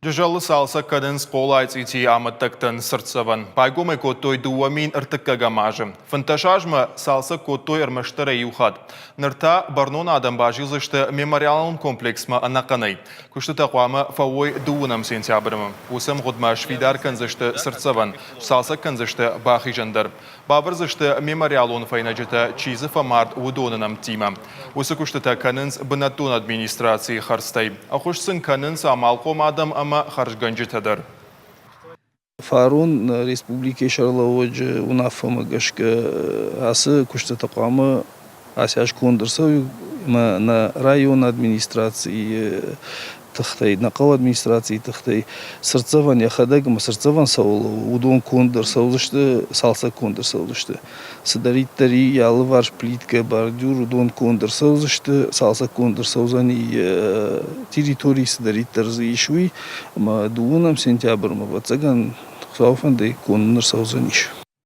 Джызӕлы цалцӕг кӕнынц Хъолайы цъитийы амӕттӕгтӕн цыртдзӕвӕн. Байгом ӕй кодтой 2003 азы. 15 азмӕ цалцӕг кодтой ӕрмӕстдӕр ӕй иу хатт. Ныр та бӕрнон адӕм базилдзысты мемориалон комплексмӕ ӕнӕхъӕнӕй. Куыстытӕ хъуамӕ фӕуой дыууынӕм сентябрмӕ. Уыцы ӕмгъуыдмӕ сфидар кӕндзысты цыртдзӕвӕн, сцалцӕг кӕндзысты бахизӕн дӕр. Бавӕрдзысты мемориалон фӕйнӕджытӕ, чи дзы фӕмард, уыдоны нӕмттимӕ. Уыцы куыстытӕ кӕнынц бынӕттон администрацийы хӕрдзтӕй. Ӕххуыс сын кӕнынц амалхъом адӕм ӕмӕ хӕрзгӕнджытӕ дӕр. Фарон республикӕйы сӕргълӕууӕджы уынаффӕмӕ гӕсгӕ ацы куыстытӕ хъуамӕ ацы аз конд ӕрцӕуой ӕмӕ нӕ районы администрацийы тыхтӕй, нӕ хъӕуы администрацийы тыхтӕй цыртдзӕвӕн йӕхӕдӕг ӕмӕ цыртдзӕвӕн цӕуыл у, уыдон конд ӕрцӕудзысты, цалцӕггонд ӕрцӕудзысты. Цыдӕриддӕр и йӕ алыварс плиткӕ, бордюр, уыдон конд ӕрцӕудзысты, цалцӕггонд ӕрцӕудзӕни территори, цыдӕриддӕр дзы ис, уый. Ӕмӕ дыууынӕм сентябрмӕ, ӕвӕццӕгӕн, Хуыцауы фӕндӕй конд ӕрцӕудзӕнис.